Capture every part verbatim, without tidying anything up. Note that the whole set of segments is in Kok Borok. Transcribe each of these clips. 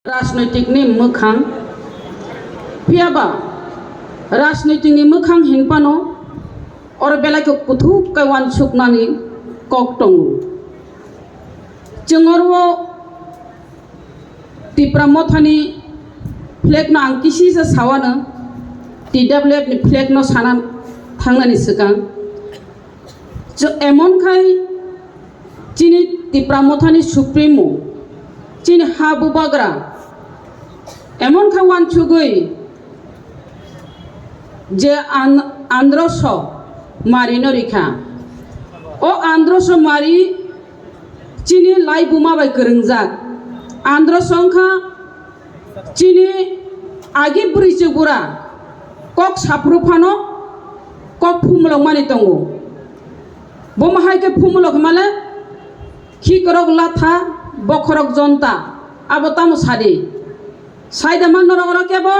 Rajnoitikni mwkhang. Phiyaba rajnoitikni mwkhang hinphano oro belai khe kuthuk khe uansuknani kok tongo. Chwng oro Tipra Mothani flag no ang kisisa sawano, T W F ni flag no sana thangnani swkang. Chw-, emon khai chini Tipra Mothani Supremo, chini ha bubagra, emon kha uansugwi je an-, androso mari no rikha. O androso mari chini laibuma bai kwrwngjak. Androso wngkha chini agi bwrwi chwbura kok saphuru phano kok phumulok mani tongo. Bomo hai khe phumulok hwnmale khikrok latha, bokhorok jonta, abo tamo sadi? Saida man norok oro kebo?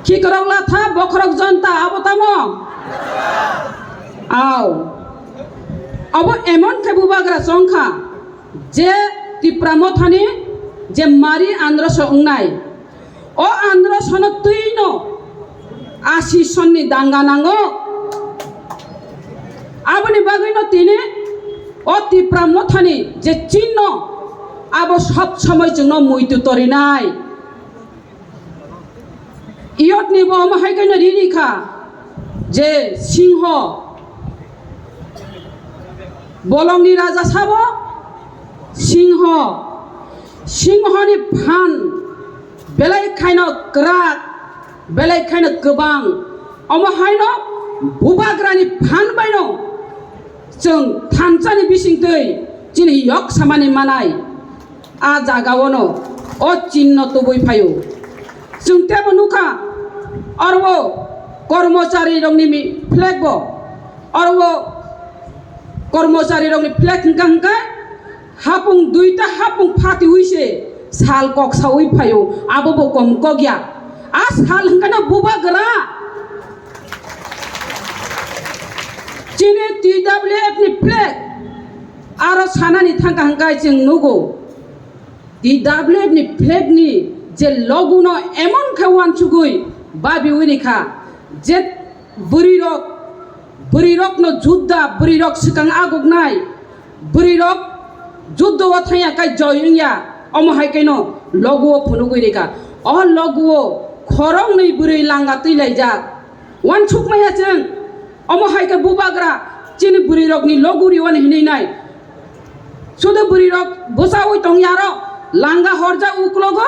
Khikrok latha, bokhorok jonta, abo tamo? Aw. Abo emon khe bubagra chongkha, je Tipra Mothani je mari androso wngnai. O androsono twino asi sonni danga nango. Aboni bagwino tini o Tipra Mothani je chinno, abo sob somoi chwngno muitu torinai. Iyotni bo omo hai khe no rini kha je singho, bolongni raja sabo singho, singhoni phan belai khaino kwrak, belai khaino kwbang. Omo haino bubagrani phan baino chwng thansani bisingtwi chini yok samani manai. A jagaono o chinno tubui phaio. Chwng tebo nukha, oro o kormocharirokni mi-, flag bo, oro o kormocharirokni flag hwnkha hwnkhe hapung duita hapung phatiwi se sal kok saui phaio, abo bo kom kok ya. A sal hwnkhe no bubagra. Chini T W F ni flag aro sanani thangkha hwnkhe chwng nugo. T W F ni flag ni je logo no emon khe uansugwi babiwi rikha, je bwrwi rok, bwrwi rok no judda, bwrwi rok swkang aguknai, bwrwi rok judda o thangya kai joy wngya, omo hai khe no logo o phunugwi rikha. O logo o khoroknwi bwrwi langa twi laijak. Uansukmaya chwng, omo hai khe bubagra chini bwrwi rokni logo riwani hinwi nai. Sudu bwrwi rok bwsaui tongya aro langa horjak uklogo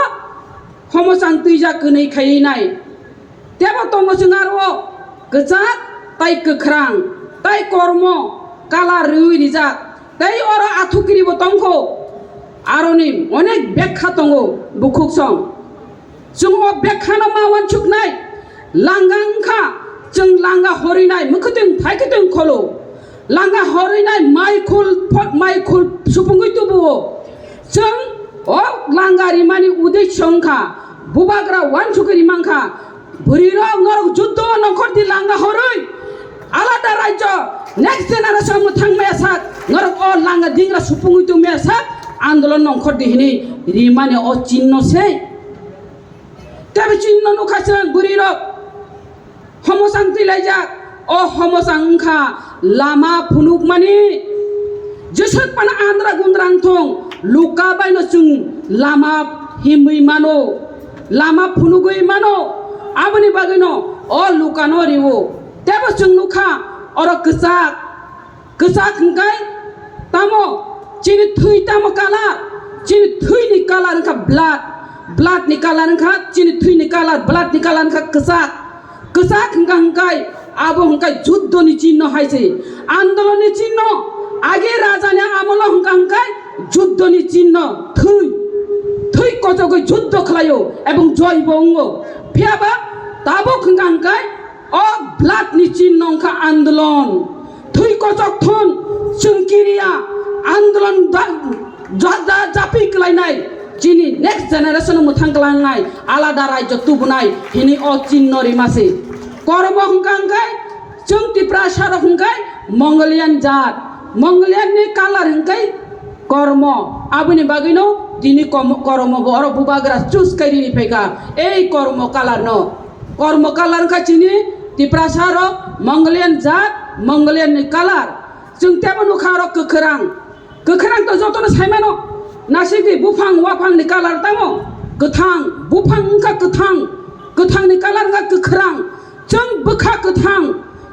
homosang twijak kwnwi khaiwi nai. Tebo tongo chwng aro kwchak tai kwkhrang tai kormo kalar rwui rijak. Tai oro athukiri bo tongkho. Aroni onek bekha tongo bukhuk song. Chwng o bekhano ma uansuknai, langa wngkha, chwng langa horwinai, mwkhwtwng phaikhe tong kholo. Langa horwinai, mai khul, phot, mai khul supungwi tubuo. Chwng o langa rimani uddesho wngkha, bubagra uansukwi rimangkha, bwrwirok norok juddo nongkhor di langa horwi. Alada rajyo, next generation mwthang maya sak, norok o langa dingra supungwi tong maya sak, andolon nongkhor di hinwi rimani o chinno se. Tei bini chini no nukha chwng bwrwi rok homosang twi laijak. O homosang wngkha lama phunukmani. Jeswk phano andra gundra wngthong, luka bai no chwng lama himwi mano, lama phunugwi mano. Aboni bagwi no o luka no riwo. Tebo chwng nukha oro kwchak. Kwchak hwnkhe tamo? Chini thwi tamo colour? Chini thwini colour wngkha blood. Blood ni colour wngkha chini thwini colour, blood ni colour wngkha kwchak. Kwchak hwnkha hwnkhe abo hwnkhe juddoni chinno hai se. Andolonni chinno, age rajani amolo hwnkha hwnkhe juddoni chinno, thwi. Thwi kochogwi juddo khlaio ebong joy bo wngo. Phiyaba tabuk hwnkha hwnkhe o blood ni chinno wngkha andolon. Thwi kochok thun, chwng kiriya, andolon da-, ja-, ja-, japi kwlainai, chini next generation mwthang kwlangnai, alada rajyo tubunai, hini o chinno rimase. Kormo hwnkha hwnkhe, chwng Tiprasa rok hwnkhe Mongolian jat, Mongolian ni colour hwnkhe kormo, aboni bagwino Tini kom-, kormo bo oro bubagra choose kai rini phaikha ei kormo colour no. Kormo colour wngkha chini Tiprasa rok Mongolian jat, Mongolian ni colour. Chwng tebo nukha oro kwkhwrang. Kwkhwrang to jotono saimano. Nasikdi buphang waphang ni colour tamo kwthang, buphang wngkha kwthang, kwthang ni colour wngkha kwkhwrang. Chwng bwkha kwthang,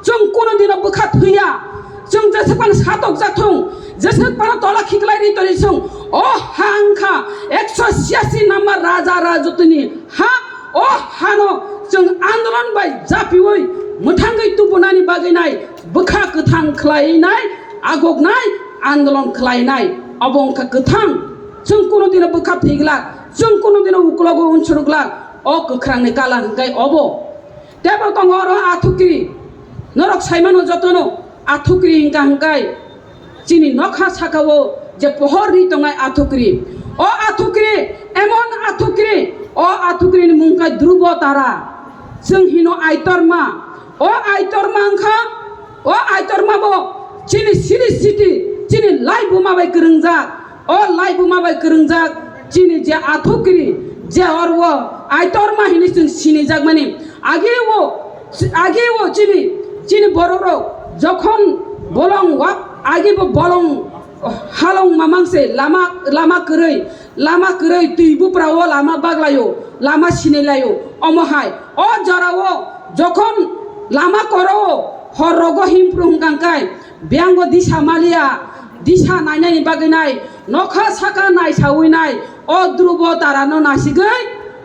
chwng kuno dino bwkha thwiya. Chwng jeswk phano satok jathung, jeswk phano tola khiklai ri toni chwng. O ha wngkha ekso siyasi number raja rajotini ha. O hano chwng andolon bai japiwi mwthangwi tubunani bagwi nai, bwkha kwthang khlai nai, agok nai, andolon khlai nai. Obo wngkha kwthang. Chwng kuno dino bwkha thwiglak, chwng kuno dino uklogo unsukglak. O kwkhrangni colour hwnkhe obo. Tebo tongo oro athukri. Norok saimano jotono athukri hingka hingkai. Chini nokha sakao je pohor ri tongnai athukri. O athukri, emon athukri, o athukri ni mung khe Dhrubo Tara. Chwng hino Aitorma. O Aitorma wngkha, o Aitorma bo chini siri siti, chini laibuma bai kwrwngjak. O laibuma bai kwrwngjak chini je athukri, je orwo Aitorma hinwi chwng sinijakmani. Age o, age o chini, chini bororok jokhon bolong wa, age bo bolong halong mamang se lama, lama kwrwi, lama kwrwi twi bupra o lama baglaio, lama sinilaio. Omo hai o jora o jokhon lama koro o hor rogo himpru hwnkha kai biyango disa maliya, disa nainani bagwi nai, nokha saka naisawi nai, o Dhrubo Tarano nasigwi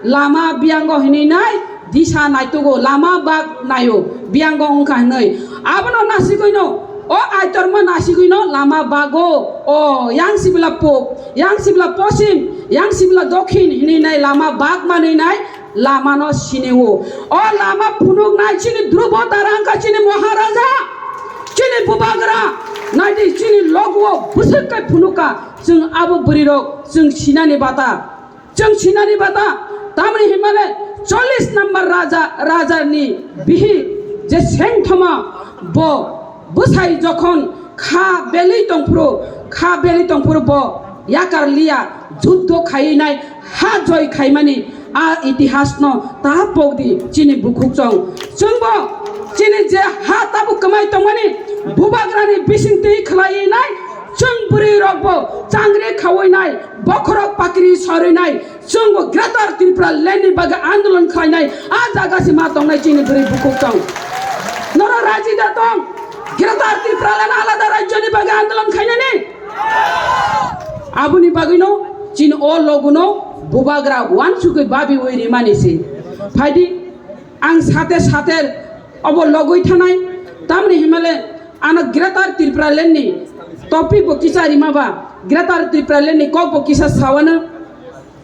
lama biyango hinwi nai, disa naitugo, lama bak naio, biyango wngkha hinwi. Abono nasigwino, o Aitorma nasigwino lama bago, o yang sibla pok, yang sibla posim, yang sibla dokhin hinwi nai lama bak manwi nai, lamano sini o. O lama phunuknai chini Dhrubo Tara wngkha chini Maharaja, chini Bubagra, naidi chini logo o bwswk kai phunukha, chwng abo bwrwirok chwng sinani bata, chwng sinani bata, tamni himale chollish number raja, rajani bihi je sengthoma bo bwsai jokhon kha belwi tongphuru, kha belwi tongphuru bo yakar liya, juddo khaiwi nai, ha joi khaimani a itihasno ta pokdi chini bukhuk chong. Chwngbo chini je ha tabuk kwmai tongmani bubagrani bising twi khlaiwi nai, chwng bwrwi rokbo changri khawi nai, bokhorok pakri sorwi nai, chwngbo Greater Tripura Land ni bagwi andolon khlainai a jaga se ma tongnai chini bwrwi bukhuk tong. Norok raji da tong? Greater Tripura Land alada rajyoni bagwi andolon khainani? Aboni bagwino chini o loguno bubagra wansugwi babiwi rimani se. Phaidi ang sate sate obo logwi thanai, tamni himale ano Greater Tripura Land ni topic bo kisa rimaba, Greater Tripura Land ni kok bo kisa sawano.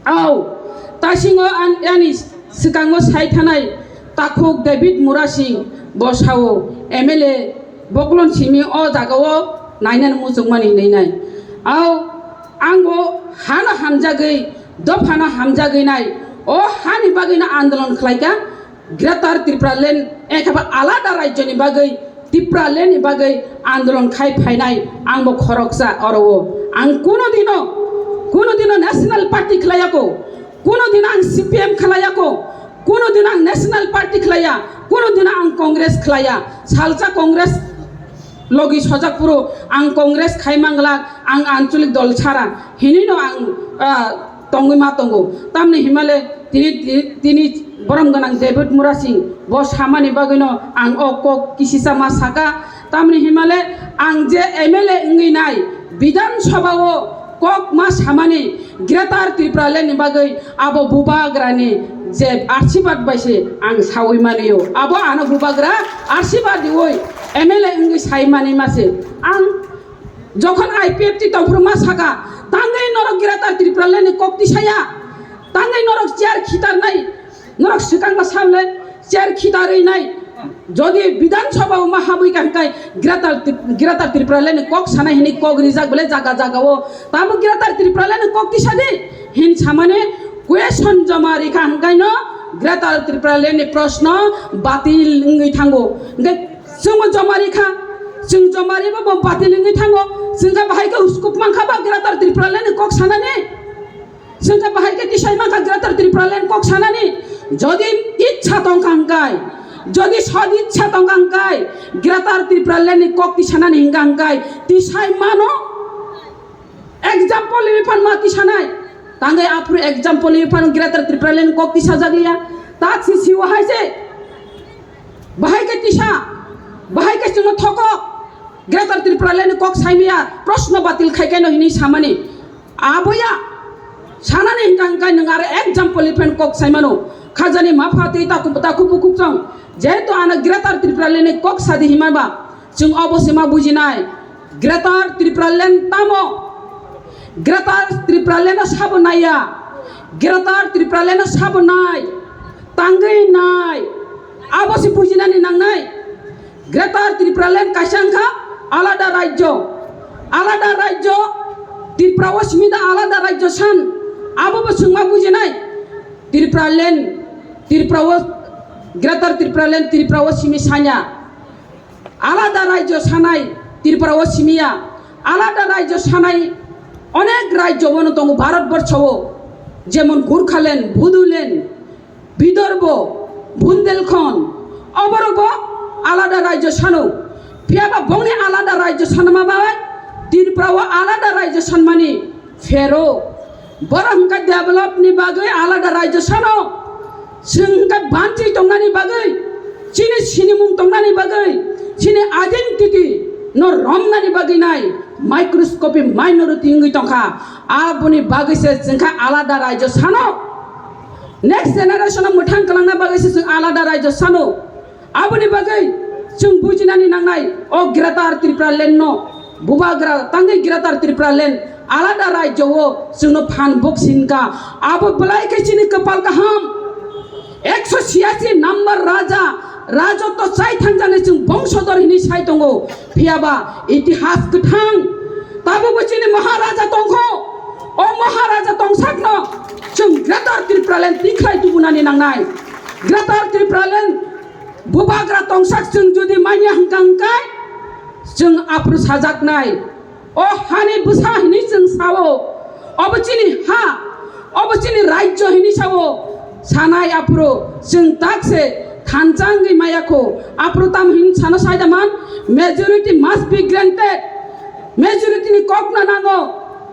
Au, tasingo an-, ani swkango sai thanai takhuk David Murasing bo sao, M L A boklon simi o jagao nainani muchungmani hinwi nai. Au, ang bo hano hamjagwi, dophano hamjagwi nai, o hani bagwino andolon khlaikha. Greater Tripura Land, ekheba alada rajyoni bagwi, Tripura Land ni bagwi andolon khai phainai, ang bo khoroksa oro o. Ang kuno dino, kuno dino National Party khlaiya ko, kuno dino ang C P M khlaiya ko, kuno dino ang National Party khlaiya, kuno dino ang Congress khlaiya. Salsa Congress logi sojak phuru ang Congress khai manglak, ang anchalik dol chara hinwi no ang, ah, tongwi ma tongo. Tamni himale tini, tini, tini borom gwnang David Murasing bo samani bagwino ang o kok kisisa ma saka. Tamni himale ang je M L A wngwi nai Bidhan Sabha o kok ma samani Greater Tripura Land ni bagwi abo bubagrani je arsibad bai se ang sawi mani o. Abo ano bubagra arsibad diwi M L A wngwi sai mani ma se. Ang jokhon I P F T tongphuru ma saka, tangwi norok Greater Tripura Land ni kok tisaya, tangwi norok chair khitarnai, norok swkang ma sable chair khitarwi nai. Jodi Bidhan Sabha o ma habwi ka hwnkhe Greater Tri-, Greater Tripura Land ni kok sanai hinwi kok rijak bole jaga jaga o. Tamo Greater Tripura Land ni kok tisadi hin samani question joma rikha hwnkhe no Greater Tripura Land ni proshno batil wngwi thango. Hwnkhe chwngbo joma rikha, chwng joma riba bo batil wngwi thango. Chwngkha bahai khe uskup mankha ba Greater Tripura Land ni kok sanani? Chwngkhe bahai khe tisai mankha Greater Tipraland kok sanani, jodi ichha tongkha hwnkhe, jodi sod ichha tongkha hwnkhe, Greater Tipraland ni kok tisanani hwnkha hwnkhe tisai mano. Example ni phan ma tisanai, tangwi aphuru example ni phan Greater Tipraland ni kok tisajakliya, tak si siwa hai se. Bahai khe tisa, bahai khe chwngno thokok, Greater Tipraland ni kok saimaya, proshno batil khai kaino hinwi samani. Aboya, sanani hwnkha hwnkhe nwng aro example ni phan kok saimano. Khajani mapha tei takhuk, takhuk bukhuk chwng, jehetu ano Greater Tipraland ni kok sadi himaba, chwng obo se ma bujinai. Greater Tipraland tamo? Greater Tipraland no sabo naiya. Greater Tipraland no sabo nai. Tangwi nai. Abo se bujinani nangnai. Greater Tipraland kaisa wngkha alada rajyo. Alada rajyo, Tripura o simi da alada rajyo san. Abo bo chwng ma bujinai. Tipraland, Tripura o, Greater Tipraland, Tripura o simi sanya. Alada rajyo sanai, Tripura o simiya. Alada rajyo sanai onek rajyo bono tongo Bharat borsho o. Jemon Gurkhaland, Bodoland, Bidorbo, Bundelkhand, oborok bo alada rajyo sano. Phiyaba bongni alada rajyo sanma bai Tripura o alada rajyo sanmani phero. Borok hwnkhe develop ni bagwi alada rajyo sano. Chwng hwnkhe banchi tongnani bagwi, chini sinimung tongnani bagwi, chini identity no romnani bagwi nai microscopic minority wngwi tongkha. Aboni bagwi se chwngkha alada rajyo sano. Next generation no mwthang kwlangna bagwi se chwng alada rajyo sano. Aboni bagwi chwng bujinani nangnai, o Greater Tipraland no bubagra tangwi Greater Tipraland alada rajyo o chwngno phan bok sinka. Abo belai khe chini kwpal kaham. Ekso siyasi number raja, rajotwo chai thangjani chwng bongsodor hinwi sai tongo. Phiyaba itihas kwthang. Tabukbo chini Maharaja tongkho. O Maharaja tongsakno chwng Greater Tipraland tikhlai tubunani nangnai. Greater Tipraland bubagra tongsak chwng jodi manya hwnkha hwnkhe chwng aphuru sajaknai. O hani bwsa hinwi chwng sao, obo chini ha, obo chini rajyo hinwi sao, sanai aphuru chwng tak se thansa wngwi maya kho. Aphuru tamo hinwi sano sai da man, majority must be granted. Majority ni kok no nango,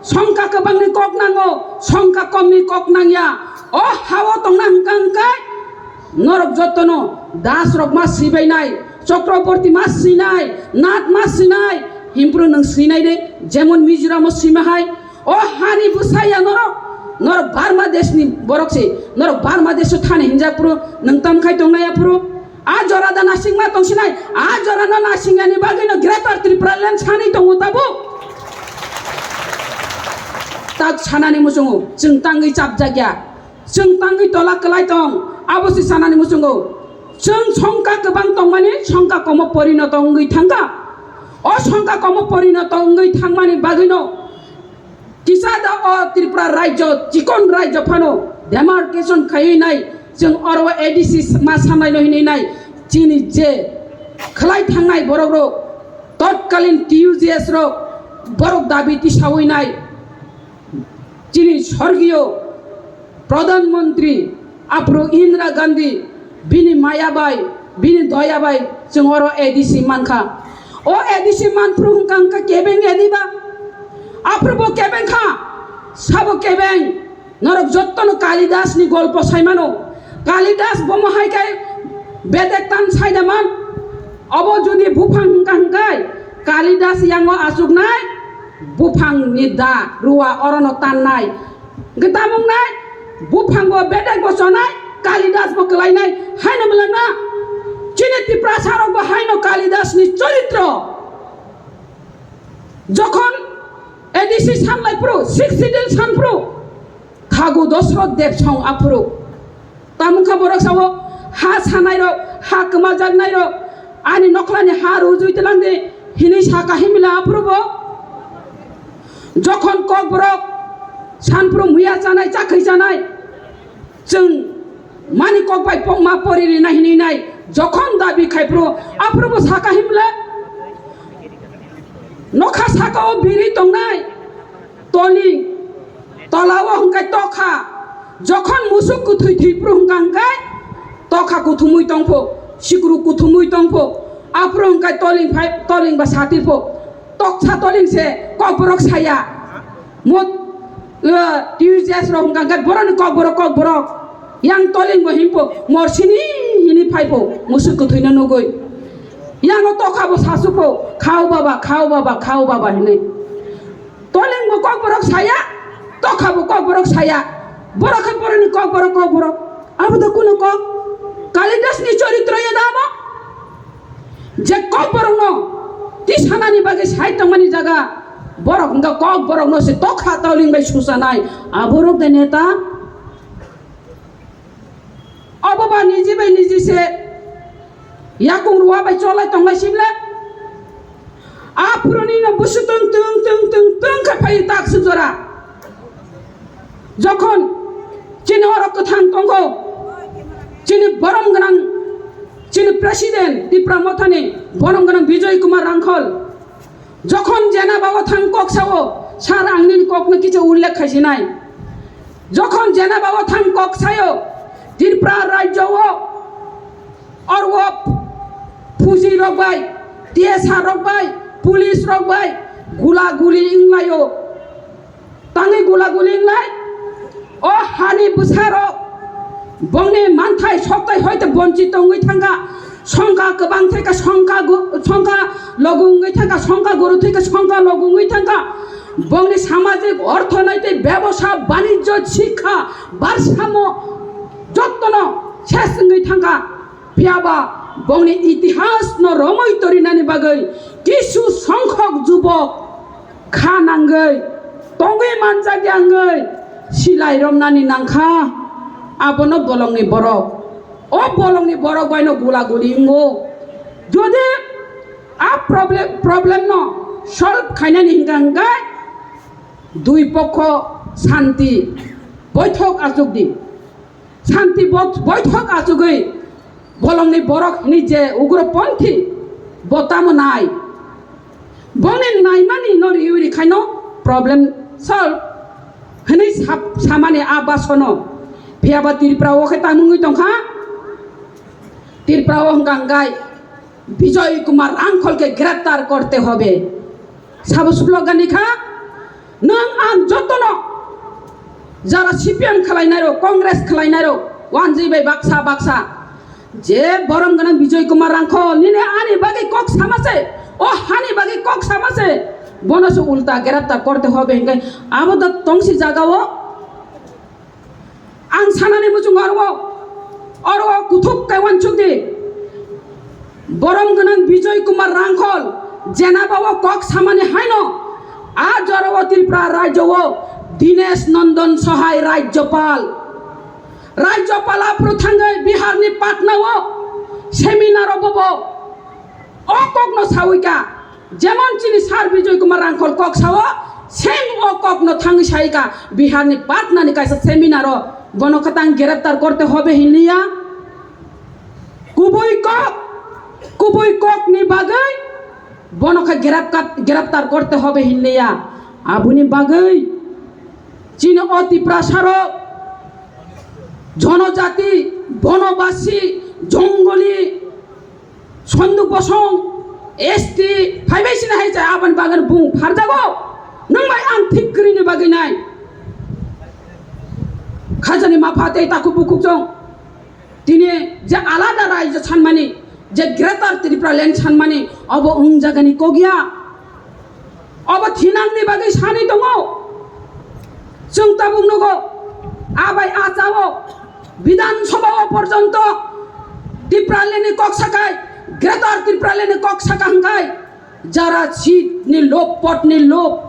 songkha kwbang ni kok nango, songkha kom ni kok nangya. O ha o tongna hwnkha hwnkhe norok jotono Das rok ma swibainai, Chakraborty ma swinai, Nath ma swinai, himpru nwng swinai de, jemon Mizoram o swima hai. O hani bwsaya norok, norok Bangladesh ni borok se, norok Bangladesh o thani hinjak phuru nwng tam khai tongnai aphuru. A jora da nasing ma tongsinai, a jora no nasing yani bagwi no Greater Tipraland sani tongo tabuk. Tak sanani muchungo, chwng tangwi chapjak ya. Chwng tangwi tola kwlai tong, abo se sanani muchungo. Chwng songkha kwbang tongmani songkha komo porinoto wngwi thangkha. O songkha komo porinoto wngwi thangmani bagwino kisa da o Tripura rajyo, chikon rajyo phano demarcation khaiwi nai, chwng oro A D C ma sanai no hinwi nai, chini je khwlai thangnai borok rok, totkalin T U G S rok borok dabi tisawi nai. Chini sorgiyo Pradhan Mantri aphuru Indira Gandhi bini maya bai, bini doya bai chwng oro A D C mankha. O A D C manphuru hwnkha hwnkha kebeng A D ba? Aphuru bo kebeng kha, sabo kebeng. Norok jottono Kalidas ni golpo saimano. Kalidas bomo hai khe bedek tan saidaman. Obo jodi buphang hwnkha hwnkhe Kalidas yango achuknai, buphang ni da ruwa orono tannai. Hwnkhe tamo wngnai, buphang bo bedek bo chonai, Kalidas bo kwlainai, haino mwlangna. Chini Tiprasa rok bo haino Kalidas ni choritro. Jokhon A D C sanlai phuru, sixth schedule san phuru, Thagu Dosroth Debsong aphuru. Tamungkha borok sao, ha sanai rok, ha kwmajaknai rok, ani nokhlani ha rujui twlang di, hinui saka himila aphuru bo. Jokhon kokborok sanphuru muya chanai, chakhwi chanai, chwng mani kok bai pokma pori rina hinui nai, jokhon dabi khai phuru, aphuru bo saka himla. Nokha saka o biri tongnai, toli, Tola o hwnkhe tokha, jokhon musuk kwthwi thwi phuru hwnkha hwnkhe tokha kuthumwi tongpho, sikru kuthumwi tongpho, aphuru hwnkhe toling phai, toling ba satipho, toksa toling se kokborok saya. Mot, uh, T U J S rok hwnkha hwnkhe boroni kokborok, kokborok. Yang toling bo himpo, morsini hini phaipo, musuk kwthwino nugwi. Yang o tokha bo sasupo, "Khao baba, khao baba, khao baba," hinwi. Toling bo kokborok saya, tokha bo kokborok saya. Borok khe boroni kokborok, kokborok. Abo da kuno kok. Kalidas ni choritro ya da abo. Je kokborokno tisanani bagwi sai tongmani jaga, borok hwnkha kokborokno se tokha toling bai susanai, aborok de neta. Obo ba niji bai niji se yakung rua bai cholai tonglai simle. Aphuruni no busu tung tung tung tung tung khe phai tak sujora. Jokhon chini oro kwthang tongo, chini borom gwnang, chini president Tipra Mothani borom gwnang Bijoy Kumar Rangkhol, jokhon jena bao thang kok sao, sar ang nini kokno kicha ullekh khaisinai. Jokhon jena bao thang kok sayo, Tripura rajyo o orwo phuji rok bai, T S R rok bai, police rok bai gula guli wnglaio. Tangwi gula guli wnglai, o hani bwsarok bongni manthai soktai hoite bonchit tongwi thangkha, songkha kwbang thai kha, songkha gu-, songkha logo wngwi thangkha, songkha guru thai kha, songkha logo wngwi thangkha, bongni samajik, orthonoitik, bebosa, banijjo, sikha, barsamo jottono ses wngwi thangkha. Phiya ba bongni itihas no romwi torinani bagwi kisu songkhok jubok kha nangwi tongwi manjakya wngwi silai romnani nangkha. Abono bolongni borok, o bolongni borok baino gula guli wngo. Jodi a problem, problem no solve khainani hingka hingkai dui pokho santi boithok achukdi. Santi bo-, boithok achugwi bolongni borok hwnwi je ugroponthi bo tamo nai. Bongni naimani no riwi rikhaino problem solve hwnwi sap-, samani a basono. Phiya ba Tripura o khe tamo wngwi tongkha. Tripura o hwnkha hwnkhe Bijoy Kumar Rangkhol ke greptar korte hobe. Sabo slogan ni kha, nwng ang jotono jara C P M khwlainai rok, Congress khwlainai rok, wanjwi bai baksa baksa. Je borom gwnang Bijoy Kumar Rangkhol, nini ani bagwi kok sama se, o hani bagwi kok sama se, bono se ulta greptar korte hobe hingke abo da tongsi jaga o. Ang sanani muchung oro, oro kuthuk kaiwan chukdi. Borom gwnang Bijoy Kumar Rangkhol, jena bao kok samani haino, a jora o Tripura rajyo o Dinesh Nandan Sahai Rajyapal. Rajyapal aphuru thangwi Bihar ni Patna o seminar o bobo o kok no sawi ka. Jemon chini Sir Bijoy Kumar Rangkhol kok sao, same o kok no thangwi sai ka, Bihar ni Patna ni kaisa seminar o, bono khe tang greptar korte hobe hinliya. Kubui kok, kubui kok ni bagwi bono khe grepka-, greptar korte hobe hinliya. Aboni bagwi chini o Tiprasa rok, jonojati, bonobasi, jongoli, Sondu Bosong, S T, phaibai sini hai cha aboni bagwi bung pharjago. Nwng bai ang thik kwrwini bagwi nai. Khajani mapha tei takhuk bukhuk jong. Tini je alada raijyo sanmani, je Greater Tripura Land sanmani, obo wng jagani kok ya. Obo thinangni bagwi sanwi tongo. Chwng tabuk nugo, abai achao Bidhan Sabha o porjonto Tipralandni kok sakai, Greater Tipralandni kok saka hwnkhe jara seat ni lob, pot ni lob,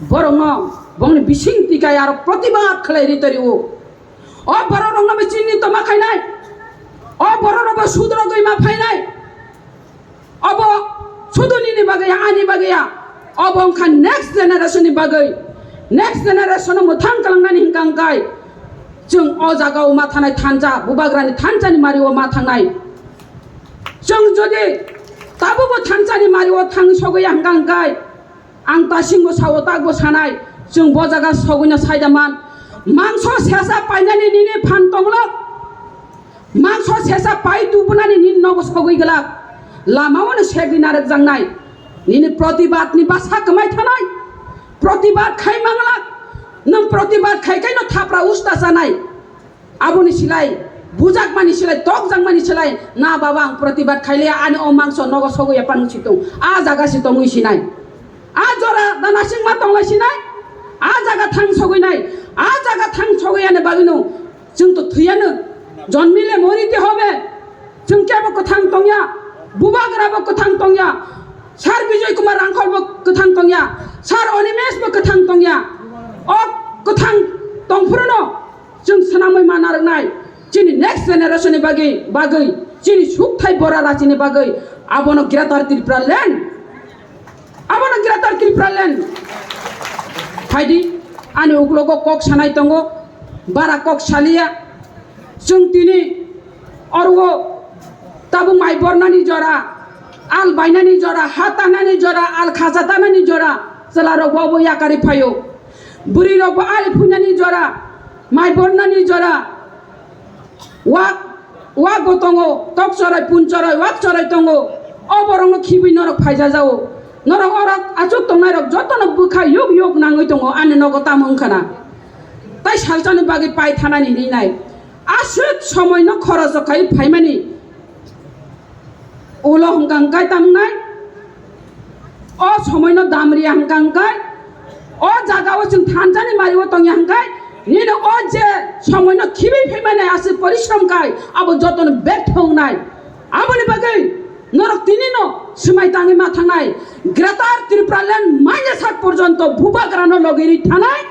borokno bongni bising tikai aro protibad khlai ri torio. O borok rokno bo chini toma khainai. O borok rok bo sudrogwi ma phainai. Obo sudu nini bagwi ya, ani bagwi ya. Obo wngkha next generation ni bagwi. Next generation no mwthang kalangnani hwnkha hwnkhe chwng o jaga o ma thanai thansa, bubagrani thansa ni mari o ma thangnai. Chwng jodi tabukbo thansa ni mari o thang sogwi ya hwnkha hwnkhe, ang tasingbo sao, takbo sanai, Chwng bo jaga sogwino saida man. Mangso sesa painani nini phan tonglok. Mangso sesa pai tubunani nini nogo sogwi glak. Lamaono segwi narwkjaknai. Nini protibadni basa kwmai thanai. Protibad khai manglak. Nwng protibad khai kaino thapra usta chanai. Aboni silai, bujakmani silai, tokjakmani silai, na baba, ang protibad khailiya, ani o mangso nogo sogwi ya panung si tong, a jaga si tongwi sinai. A jora da nasingma tonglai sinai, a jaga thang sogwi nai, a jaga thang sogwi yani bagwino, chwng to thwiyano, jonmile morite hobe, chwng kebo kwthang tongya, bubagra bo kwthang tongya, Sir Bijoy Kumar Rangkhol bo kwthang tongya, Sir Animesh bo kwthang tongya, o kwthang tongphruno, Chwng swnamwi ma narwknai, chini next generation ni bagwi, bagwi, chini sukthai bora rachini bagwi, abono Greater Tripura Land, abono Greater Tripura Land. Phaidi, ani uklogo kok sanai tongo, bara kok saliya. Chwng tini oro tabuk mai bornani jora, al bainani jora, ha tanani jora, al khaja tanani jora, chwlarok bo bo yakarwi phaio. Bwrwi rok bo ali phunani jora, mai bornani jora, wak, wak bo tongo, tok chorai, pun chorai, wak chorai tongo. O borok no khibwi norok phaija jao. Norok oro achuk tongnai rok joto no bwkha yuk yuk nangwi tongo, ani nogo tamo wngkha na. Tai salsa ni bagwi pai thanani rinai. Aswk somoi no khorok khai phaimani. Ulo hwnkha hwnkhe tamnai, o somoino damriya hwnkha hwnkhe, o jagao chwng thansa ni mario tongya hwnkhe, nini o je somoino khibi phaimani aswk porishrom khai, abo jotono bertho wngnai. Aboni bagwi norok tinino swmai tangwi ma thangnai. Greater Tripura Land maina sak porjonto bubagrano logiri thanai.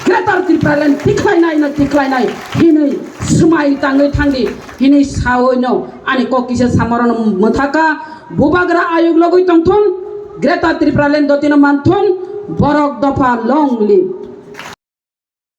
Greater Tripura Land tikhlainai no tikhlainai hinwi swmai tangwi thangdi hinwi sawi no ani kok kisa samorano mwthaka. Bubagra ayuk logwi tongthun, Greater Tripura Land dotino manthun, borok dopha long live.